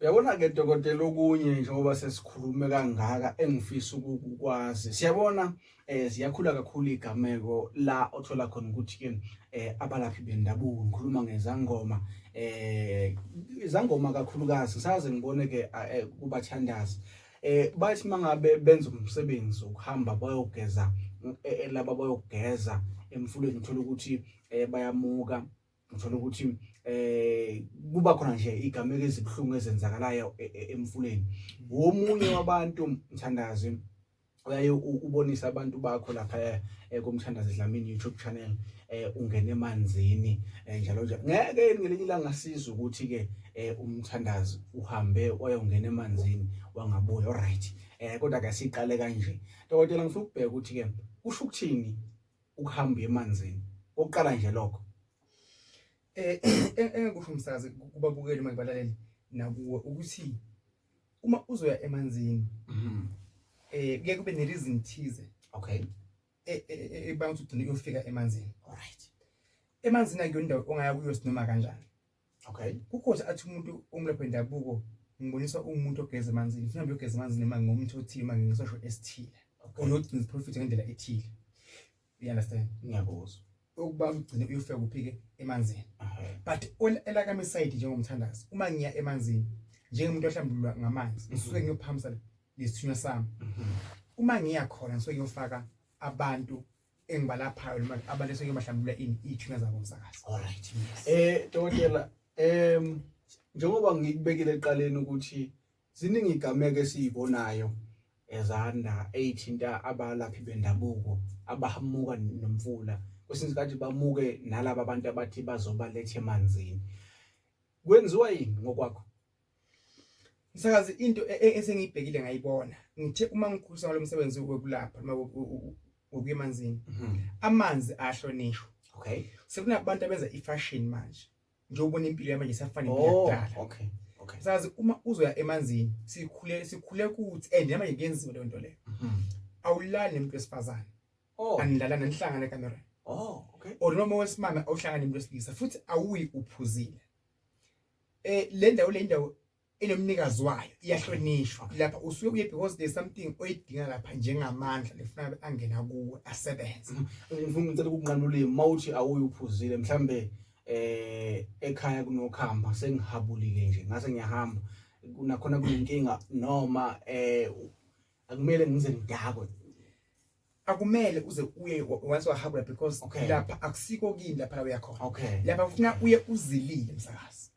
Uyabona-ke dokotela, okunye njengoba sesikhulume kangaka engifisa ukukwazi, siyabona ziyakhula kakhulu igameko la othola khona ukuthi-ke abalaphi bendabuko, ngikhuluma ngezangoma, izangoma kakhulukazi ngisaze ngibone-ke kubathandazi, bathi mangabe benza umsebenzi ukuhamba bayogeza, laba bayogeza emfuleni, uthola ukuthi bayamuka, uthola ukuthi kuba khona nje igameko ezibuhlungu ezenzakalayo emfuleni. Womunye wabantu, mthandazi, uyaye ubonise abantu bakho lapha kuMthandazi Dlamini YouTube channel, ungene emanzini, njalo njalo. Ngeke ngelinye ilanga siza ukuthi ke umthandazi uhambe wayongena emanzini wangabuya? Alright, kodwa ke siqale kanje, dokotela, ngifuna ukubheka ukuthi ke kusho ukuthini ukuhamba emanzini, okuqala nje lokho. Engikusho, umsakazi, kubabukeli uma ngibalaleli nakuwe, ukuthi uma uzoya emanzini kuye kube ne-reason thize ebanga ukuthi ugcine uyofika emanzini. Emanzini akuyona indawo ongaya kuyo sinoma kanjani. Kukhona athi umuntu umlaphi wendabuko, ngibonisa umuntu ogeza emanzini, ufuna uyogeza emanzini noma ngomuntu othile, uma ngisosho esithile, onogcina iprofit ngendlela ethile, you understand? Ngiyakuzwa. Ukuba ugcine uyofika kuphi-ke emanzini. But elakami side njengomthandazi, uma ngiya emanzini njengomuntu ohlambululwa ngamanzi, ngisuke ngiyophamisa lesithunywa sami. Uma ngiya khona, ngisuke ngiyofaka abantu engibalaphayo noma abantu esuke ngiyobahlambulula ini, iy'thunywa zabo, msakazi. Alright. Dokotela, njengoba ngikubekile eqaleni ukuthi ziningi igameko esiyibonayo ezanda eyithinta abalaphi bendabuko abahamuka nomfula, kwesinye isikhathi bamuke nalaba abantu abathi bazobaletha emanzini. Kwenziwa yini ngokwakho? Msakazi, into esengiyibhekile ngayibona, ngithe uma ngikhulisa ngalo msebenzi wokulapha noma wokuya emanzini, amanzi ahlonishwa. Sekunabantu abenza ifashion manje, njengoba ubona impilo yamanje isafana nempilo yakudala. Sazi uma uzoya emanzini, sikhule kuthi and namanje kuyenziwa leyo nto leyo, awulali nemuntu wesifazane. Anidlalana, nihlangane ekamereni. Or noma wesimame awuhlangane nemuntu wesilisa, futhi awuyi uphuzile. Le ndawo enomnikazi wayo, iyahlonishwa. Lapha usuke uye because there's something oyidinga lapha njengamandla lefuna angena kuwe asebenze. Ngifuna, ngicela ukunqamula ulimi. Mawuthi awuyi uphuzile, mhlambe ekhaya kunokhamba, sengihabulile nje, ngase ngiyahamba, kunakhona kunenkinga noma akumele ngize ngidakwe? Akumele uze uye once wahabula because lapha akusiko kini lapha la uya khona. Lapha kufuna uye uzilile, msakazi.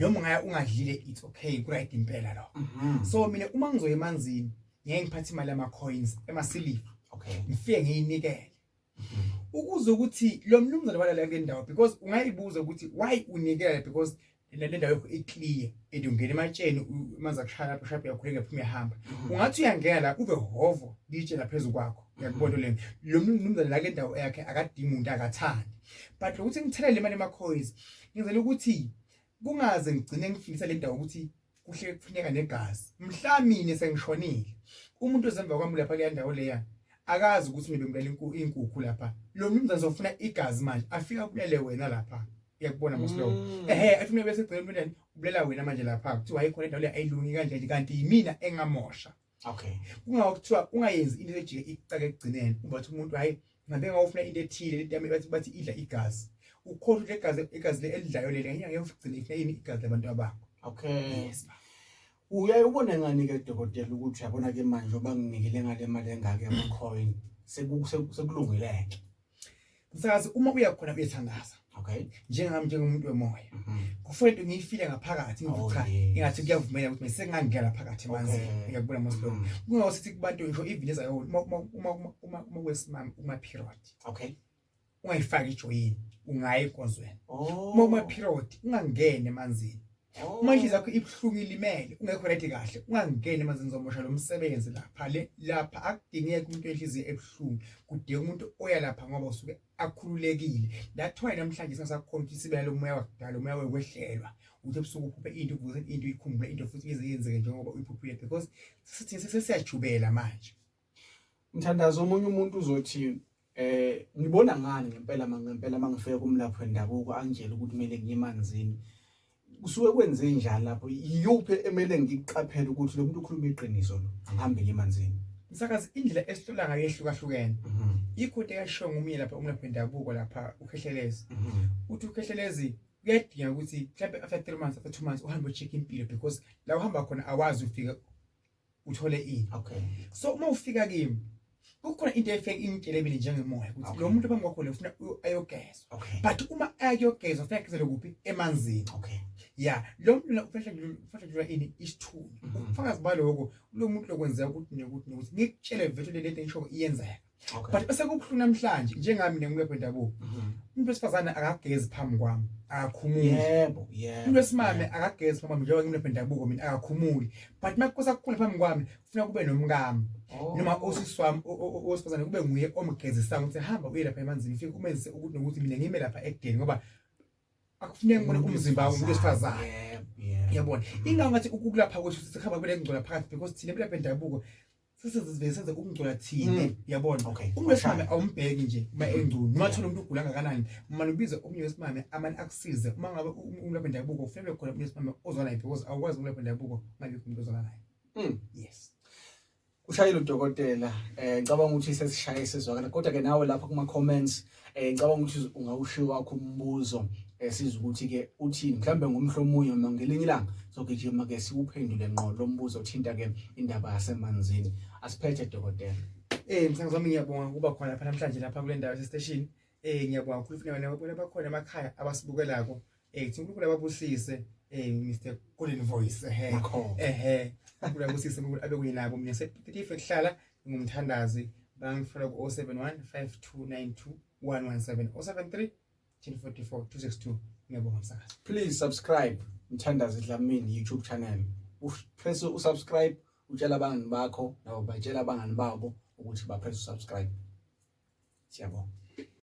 Noma ungaya ungadlile, it's okay, ku-right impela lokho. So mina uma ngizoya emanzini, ngeke ngiphathe imali yama-coins emasiliva, ngifike ngiyinikele ukuze ukuthi lo mnumzane walala kule ndawo, because ungayibuza ukuthi why unikele, because le ndawo yakho i-clear and ungena ematsheni, amanzi akushaya lapho shaphe, uyakhuleka, uphuma, uyahamba. Ungathi uyangena la, uve hovo litshe laphezu kwakho, uyakubona leyo. Lo mnumzane la kule ndawo yakhe akadingi umuntu, akathandi, but lokuthi ngithelele imali ema-coins, ngenzela ukuthi kungaze ngigcine ngifundisa le ndawo ukuthi kuhle kufuneka negazi mhla mina sengishonile, umuntu ozemva kwami lapha kuleya ndawo leya akazi ukuthi mina bengibulala inkukhu lapha. Lo mnumzane uzofuna igazi manje, afika abulale wena lapha, uyakubona mos lokho? Ehe, afuna bese egcina umntwana ubulela wena manje lapha, kuthiwa ayikho le ndawo le, ayilungi kanje nje, kanti yimina engamosha. Kungako kuthiwa ungayenzi into ejike ikucake ekugcineni, ubathi umuntu, hayi, ngabe ngawufuna into ethile, lento yami bathi idla igazi, ukhohlwa ukuthi igazi le elidlayo leli ngeke ugcine ifuna yini, igazi labantu abakho. Yes. Uyaye ubone ngani-ke, dokotela, ukuthi uyabona-ke manje oba nginikele ngale mali engaka yama-coin, sekulungileke? Msakazi, uma uya khona uyethandaza, njengami njengomuntu wemoya, kufanele into ngiyifile ngaphakathi, ngithi cha, ingathi kuyavumela ukuthi sengangena phakathi emanzini. Ngiyakubona mos lokho. Kungako sithi kubantu, ngisho even ezayo, uma wesimame uma period, ungayifaki ijoyini, ungayi enkonzweni. Uma uma period, ungangeni emanzini. Uma inhliziyo yakho ibuhlungu, ilimele, ungekho ready kahle, ungangeni emanzini, uzomosha lo msebenzi lapha. Le lapha akudingeki umuntu wenhliziyo ebuhlungu, kudinga umuntu oya lapha ngoba usuke akhululekile. That's why namhlanje singasakhona ukuthi sibe nalo moya wakudala, umoya wekwehlelwa, uthi ebusuku uphuphe into, uvuze into, uyikhumbule into futhi ize yenzeke njengoba uyiphuphile, because sithi sesiyajubela manje. Mthandazo, omunye umuntu uzothi, ngibona ngani ngempela mangempela mangifika kumlaphi wendabuko angitshela ukuthi kumele ngiye emanzini? Kusuke kwenze njani lapho? Iyuphi emele ngiqaphele ukuthi lo muntu ukhuluma iqiniso lo, angihambe ngimanzini? Msakazi, indlela esihlola ngayo ehlukahlukene. Ikho into eyashiwo ngomunye lapha umlaphi wendabuko lapha uKhehlelezi. Uthi uKhehlelezi kuyadinga ukuthi mhlawumbe after 3 months, after 2 months uhambe ucheck impilo, because la uhamba khona awazi ufike uthole ini. So uma ufika kimi kukhona into efike ingitshele mina njengemoya ukuthi lo muntu phambi kwakho lo ufuna ayogezwa. But uma ayogezwa ufuna agezele kuphi? Emanzini. Yeah, lo muntu lo ufuna ini? Isithunywa. Ubufakazi baloko lo muntu lokwenzeka ukuthi nokuthi nokuthi ngikutshele vele le nto engisho iyenzeka. But bese kubuhlungu namhlanje njengami nengulapho wendabuko. Umuntu wesifazane akagezi phambi kwami, akakhumuli. Yebo, yebo. Umuntu wesimame akagezi phambi kwami njengoba ngimlaphi wendabuko mina akakhumuli. But makukosa kukhula phambi kwami kufuna kube nomkami. Noma osisi wami owesifazane kube nguye omgezisayo ukuthi hamba uye lapha emanzini ufike umenzise ukuthi nokuthi mina ngime lapha ekudeni ngoba akufuneki ngibone umzimba womuntu wesifazane. Yebo, yebo. Uyabona? Ingakho ngathi ukulapha kwethu sikhamba kube nekungcola phakathi because thina empilweni yendabuko sesizivele senze ukungcola thina, uyabona? Umuntu wesimame awumbheki nje uma engcono, noma thola umuntu ugula kangakanani, manje ubize omunye wesimame amane akusize. Uma ngabe umlaphi wendabuko kufanele khona umuntu wesimame ozwana naye, because awukwazi umlaphi wendabuko ungabikho umuntu ozwana naye. Yes. Ushayile udokotela, ngicabanga ukuthi sesishaye sezwakala, kodwa ke nawe lapha kuma comments ngicabanga ukuthi ungawushiya wakho umbuzo, sizwe ukuthi ke uthini, mhlambe ngomhla omunye noma ngelinye ilanga sogijima ke siwuphendule ngqo lo mbuzo othinta ke indaba yasemanzini. Asiphethe dokotela. Msakazi wami, ngiyabonga ukuba khona lapha namhlanje lapha kule ndawo yase-station. Ngiyabonga kakhulu futhi nabona bakhona emakhaya abasibukelako. Thi uNkulunkulu ababusise, Mr Golden Voice, ehe. Nakho. Ehe. uNkulunkulu abusise, uNkulunkulu abe kunye nabo. Mina se-35 kuhlala ngumthandazi, bangithola ku 071 5292 117 073 1044 262. Ngiyabonga msakazi. Please subscribe Mthandazi Dlamini YouTube channel. Press usubscribe, utshela abangani bakho nabo batshela abangani babo ukuthi ba press usubscribe. Siyabonga.